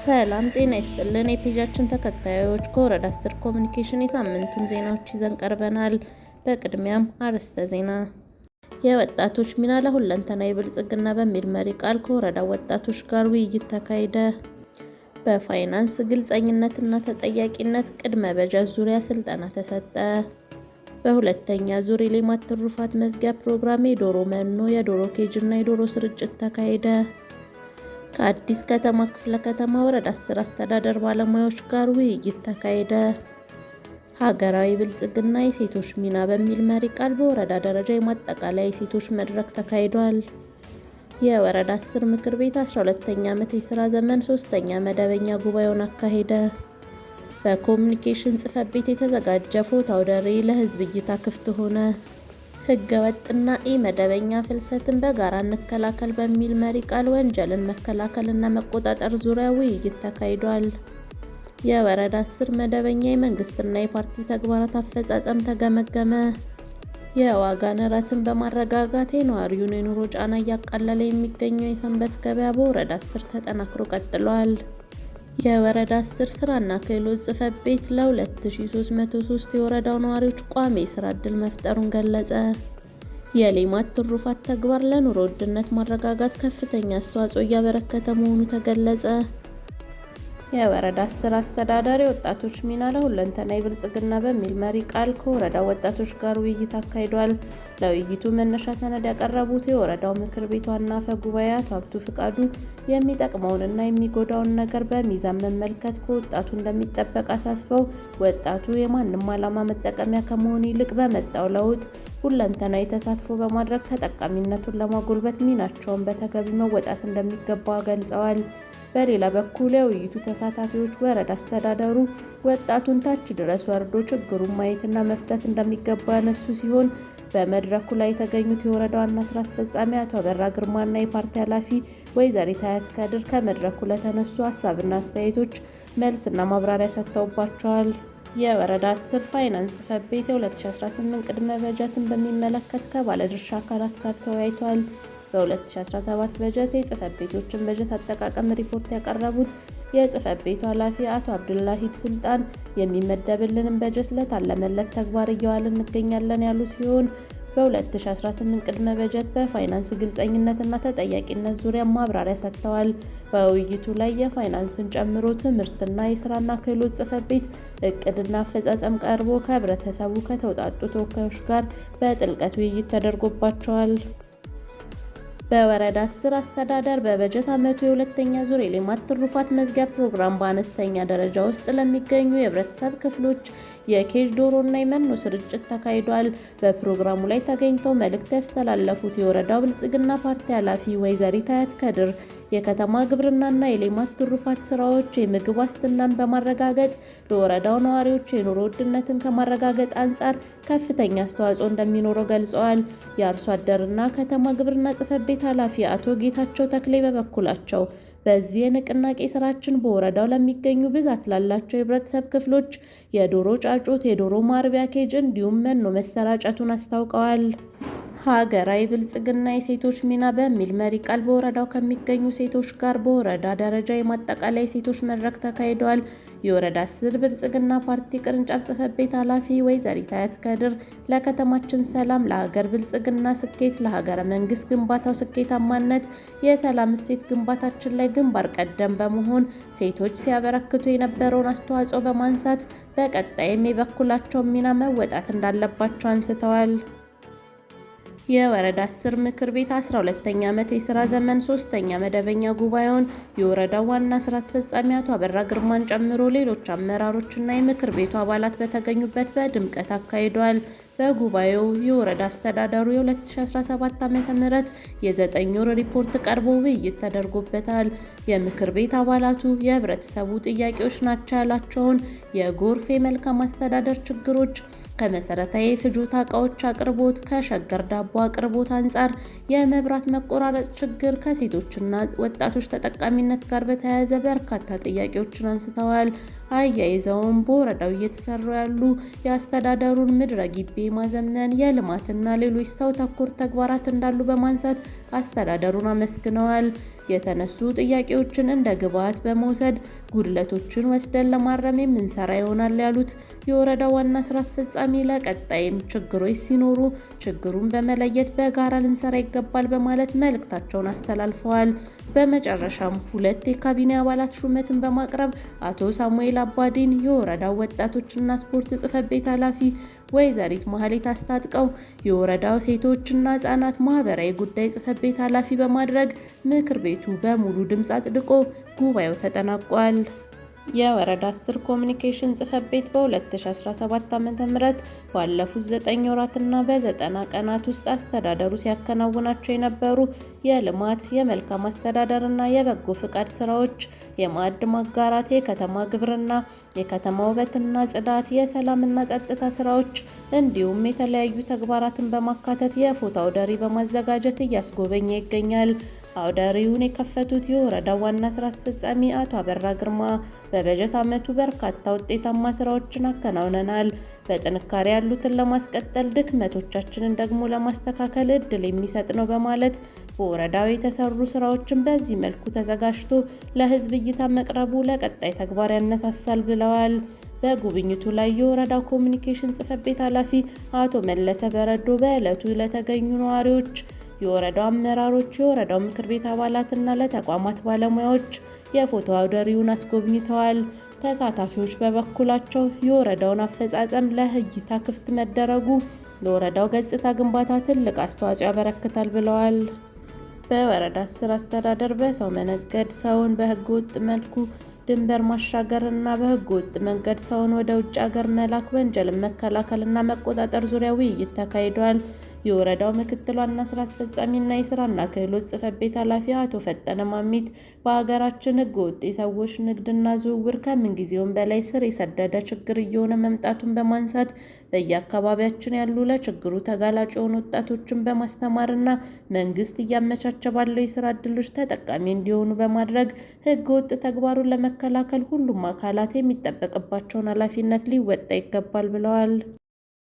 ሰላም ጤና ይስጥልን የፔጃችን ተከታዮች፣ ከወረዳ 10 ኮሚኒኬሽን የሳምንቱን ዜናዎች ይዘን ቀርበናል። በቅድሚያም አርዕስተ ዜና። የወጣቶች ሚና ለሁለንተናዊ ብልጽግና በሚል መሪ ቃል ከወረዳው ወጣቶች ጋር ውይይት ተካሄደ። በፋይናንስ ግልጸኝነትና ተጠያቂነት ቅድመ በጀት ዙሪያ ስልጠና ተሰጠ። በሁለተኛ ዙር የሌማት ትሩፋት መዝጊያ ፕሮግራም የዶሮ መኖ፣ የዶሮ ኬጅ እና የዶሮ ስርጭት ተካሄደ። ከአዲስ ከተማ ክፍለ ከተማ ወረዳ 10 አስተዳደር ባለሙያዎች ጋር ውይይት ተካሄደ። ሀገራዊ ብልጽግና የሴቶች ሚና በሚል መሪ ቃል በወረዳ ደረጃ የማጠቃለያ የሴቶች መድረክ ተካሂዷል። የወረዳ 10 ምክር ቤት 12ኛ ዓመት የሥራ ዘመን ሶስተኛ መደበኛ ጉባኤውን አካሄደ። በኮሚኒኬሽን ጽሕፈት ቤት የተዘጋጀ ፎቶ አውደ ርዕይ ለሕዝብ እይታ ክፍት ሆነ። ሕገወጥና ኢመደበኛ ፍልሰትን በጋራ እንከላከል በሚል መሪ ቃል ወንጀልን መከላከልና መቆጣጠር ዙሪያ ውይይት ተካሂዷል። የወረዳ 10 መደበኛ የመንግስትና የፓርቲ ተግባራት አፈጻጸም ተገመገመ። የዋጋ ንረትን በማረጋጋት የነዋሪውን የኑሮ ጫና እያቃለለ የሚገኘው የሰንበት ገበያ በወረዳ 10 ተጠናክሮ ቀጥሏል። የወረዳ 10 ስራና ክህሎት ጽሕፈት ቤት ለ2303 የወረዳው ነዋሪዎች ቋሚ የስራ ዕድል መፍጠሩን ገለጸ። የሌማት ትሩፋት ተግባር ለኑሮ ውድነት ማረጋጋት ከፍተኛ አስተዋጽኦ እያበረከተ መሆኑ ተገለጸ። የወረዳ 10 አስተዳደር የወጣቶች ሚና ለሁለንተናዊ ብልጽግና በሚል መሪ ቃል ከወረዳው ወጣቶች ጋር ውይይት አካሂዷል። ለውይይቱ መነሻ ሰነድ ያቀረቡት የወረዳው ምክር ቤት ዋና አፈ ጉባኤ አቶ ሀብቱ ፍቃዱ የሚጠቅመውንና የሚጎዳውን ነገር በሚዛን መመልከት ከወጣቱ እንደሚጠበቅ አሳስበው፣ ወጣቱ የማንም ዓላማ መጠቀሚያ ከመሆን ይልቅ በመጣው ለውጥ ሁለንተናዊ ተሳትፎ በማድረግ ተጠቃሚነቱን ለማጎልበት ሚናቸውን በተገቢ መወጣት እንደሚገባ ገልጸዋል። በሌላ በኩል የውይይቱ ተሳታፊዎች ወረዳ አስተዳደሩ ወጣቱን ታች ድረስ ወርዶ ችግሩን ማየትና መፍታት እንደሚገባ ያነሱ ሲሆን፣ በመድረኩ ላይ የተገኙት የወረዳ ዋና ስራ አስፈጻሚ አቶ አበራ ግርማና የፓርቲ ኃላፊ ወይዘሪት አያት ከድር ከመድረኩ ለተነሱ ሀሳብና አስተያየቶች መልስና ማብራሪያ ሰጥተውባቸዋል። የወረዳ 10 ፋይናንስ ጽሕፈት ቤት የ2018 ቅድመ በጀትን በሚመለከት ከባለድርሻ አካላት ጋር ተወያይቷል። በ2017 በጀት የጽሕፈት ቤቶችን በጀት አጠቃቀም ሪፖርት ያቀረቡት የጽሕፈት ቤቱ ኃላፊ አቶ አብዱላሂድ ሱልጣን የሚመደብልንን በጀት ለታለመለት ተግባር እያዋልን እንገኛለን ያሉ ሲሆን፣ በ2018 ቅድመ በጀት በፋይናንስ ግልጸኝነትና ተጠያቂነት ዙሪያ ማብራሪያ ሰጥተዋል። በውይይቱ ላይ የፋይናንስን ጨምሮ ትምህርትና የስራና ክህሎት ጽሕፈት ቤት እቅድና አፈጻጸም ቀርቦ ከህብረተሰቡ ከተውጣጡ ተወካዮች ጋር በጥልቀት ውይይት ተደርጎባቸዋል። በወረዳ 10 አስተዳደር በበጀት ዓመቱ የሁለተኛ ዙር የሌማት ትሩፋት መዝጊያ ፕሮግራም በአነስተኛ ደረጃ ውስጥ ለሚገኙ የህብረተሰብ ክፍሎች የኬጅ ዶሮ እና የመኖ ስርጭት ተካሂዷል። በፕሮግራሙ ላይ ተገኝተው መልእክት ያስተላለፉት የወረዳው ብልጽግና ፓርቲ ኃላፊ ወይዘሪት አያት ከድር የከተማ ግብርናና የሌማት ትሩፋት ስራዎች የምግብ ዋስትናን በማረጋገጥ ለወረዳው ነዋሪዎች የኑሮ ውድነትን ከማረጋገጥ አንጻር ከፍተኛ አስተዋጽኦ እንደሚኖረው ገልጸዋል። የአርሶ አደርና ከተማ ግብርና ጽሕፈት ቤት ኃላፊ አቶ ጌታቸው ተክሌ በበኩላቸው በዚህ የንቅናቄ ስራችን በወረዳው ለሚገኙ ብዛት ላላቸው የህብረተሰብ ክፍሎች የዶሮ ጫጩት፣ የዶሮ ማርቢያ ኬጅ እንዲሁም መኖ መሰራጨቱን አስታውቀዋል። ሀገራዊ ብልጽግና የሴቶች ሚና በሚል መሪ ቃል በወረዳው ከሚገኙ ሴቶች ጋር በወረዳ ደረጃ የማጠቃለያ የሴቶች መድረክ ተካሂዷል። የወረዳ 10 ብልጽግና ፓርቲ ቅርንጫፍ ጽሕፈት ቤት ኃላፊ ወይዘሪት አያት ከድር ለከተማችን ሰላም፣ ለሀገር ብልጽግና ስኬት፣ ለሀገረ መንግስት ግንባታው ስኬታማነት የሰላም እሴት ግንባታችን ላይ ግንባር ቀደም በመሆን ሴቶች ሲያበረክቱ የነበረውን አስተዋጽኦ በማንሳት በቀጣይም የበኩላቸውን ሚና መወጣት እንዳለባቸው አንስተዋል። የወረዳ 10 ምክር ቤት 12ኛ ዓመት የሥራ ዘመን ሶስተኛ መደበኛ ጉባኤውን የወረዳው ዋና ስራ አስፈጻሚ አቶ አበራ ግርማን ጨምሮ ሌሎች አመራሮችና የምክር ቤቱ አባላት በተገኙበት በድምቀት አካሂዷል። በጉባኤው የወረዳ አስተዳደሩ የ2017 ዓ.ም የዘጠኝ ወር ሪፖርት ቀርቦ ውይይት ተደርጎበታል። የምክር ቤት አባላቱ የህብረተሰቡ ጥያቄዎች ናቸው ያሏቸውን የጎርፍ፣ የመልካም አስተዳደር ችግሮች፣ ከመሰረታዊ የፍጆታ እቃዎች አቅርቦት፣ ከሸገር ዳቦ አቅርቦት አንጻር የመብራት መቆራረጥ ችግር፣ ከሴቶችና ወጣቶች ተጠቃሚነት ጋር በተያያዘ በርካታ ጥያቄዎችን አንስተዋል። አያይዘውም በወረዳው እየተሰሩ ያሉ የአስተዳደሩን ምድረ ግቢ ማዘመን፣ የልማትና ሌሎች ሰው ተኮር ተግባራት እንዳሉ በማንሳት አስተዳደሩን አመስግነዋል። የተነሱ ጥያቄዎችን እንደ ግብዓት በመውሰድ ጉድለቶችን ወስደን ለማረም የምንሰራ ይሆናል ያሉት የወረዳው ዋና ስራ አስፈጻሚ ለቀጣይም ችግሮች ሲኖሩ ችግሩን በመለየት በጋራ ልንሰራ ይገባል በማለት መልእክታቸውን አስተላልፈዋል። በመጨረሻም ሁለት የካቢኔ አባላት ሹመትን በማቅረብ አቶ ሳሙኤል አባዲን የወረዳው ወጣቶችና ስፖርት ጽሕፈት ቤት ኃላፊ፣ ወይዘሪት ማህሌት አስታጥቀው የወረዳው ሴቶችና ሕጻናት ማህበራዊ ጉዳይ ጽሕፈት ቤት ኃላፊ በማድረግ ምክር ቤቱ በሙሉ ድምፅ አጽድቆ ጉባኤው ተጠናቋል። የወረዳ 10 ኮሚኒኬሽን ጽሕፈት ቤት በ2017 ዓ.ም ባለፉት 9 ወራትና በ90 ቀናት ውስጥ አስተዳደሩ ሲያከናውናቸው የነበሩ የልማት፣ የመልካም አስተዳደርና የበጎ ፍቃድ ስራዎች፣ የማዕድ ማጋራት፣ የከተማ ግብርና፣ የከተማ ውበትና ጽዳት፣ የሰላምና ጸጥታ ስራዎች እንዲሁም የተለያዩ ተግባራትን በማካተት የፎቶ አውደ ርዕይ በማዘጋጀት እያስጎበኘ ይገኛል። አውደ ርዕዩን የከፈቱት የወረዳው ዋና ስራ አስፈጻሚ አቶ አበራ ግርማ በበጀት ዓመቱ በርካታ ውጤታማ ስራዎችን አከናውነናል። በጥንካሬ ያሉትን ለማስቀጠል ድክመቶቻችንን ደግሞ ለማስተካከል እድል የሚሰጥ ነው በማለት በወረዳው የተሰሩ ስራዎችን በዚህ መልኩ ተዘጋጅቶ ለሕዝብ እይታ መቅረቡ ለቀጣይ ተግባር ያነሳሳል ብለዋል። በጉብኝቱ ላይ የወረዳው ኮሚኒኬሽን ጽሕፈት ቤት ኃላፊ አቶ መለሰ በረዶ በዕለቱ ለተገኙ ነዋሪዎች፣ የወረዳው አመራሮች፣ የወረዳው ምክር ቤት አባላትና ለተቋማት ባለሙያዎች የፎቶ አውደ ርዕዩን አስጎብኝተዋል። ተሳታፊዎች በበኩላቸው የወረዳውን አፈጻጸም ለእይታ ክፍት መደረጉ ለወረዳው ገጽታ ግንባታ ትልቅ አስተዋጽኦ ያበረክታል ብለዋል። በወረዳ 10 አስተዳደር በሰው መነገድ፣ ሰውን በህገወጥ መልኩ ድንበር ማሻገር እና በህገወጥ መንገድ ሰውን ወደ ውጭ አገር መላክ ወንጀልን መከላከልና መቆጣጠር ዙሪያ ውይይት ተካሂዷል። የወረዳው ምክትል ዋና ስራ አስፈጻሚና የስራና ክህሎት ጽሕፈት ቤት ኃላፊ አቶ ፈጠነ ማሚት በሀገራችን ህገወጥ የሰዎች ንግድና ዝውውር ከምንጊዜውም በላይ ስር የሰደደ ችግር እየሆነ መምጣቱን በማንሳት በየአካባቢያችን ያሉ ለችግሩ ተጋላጭ የሆኑ ወጣቶችን በማስተማርና መንግስት እያመቻቸ ባለው የስራ ዕድሎች ተጠቃሚ እንዲሆኑ በማድረግ ህገወጥ ተግባሩን ለመከላከል ሁሉም አካላት የሚጠበቅባቸውን ኃላፊነት ሊወጣ ይገባል ብለዋል።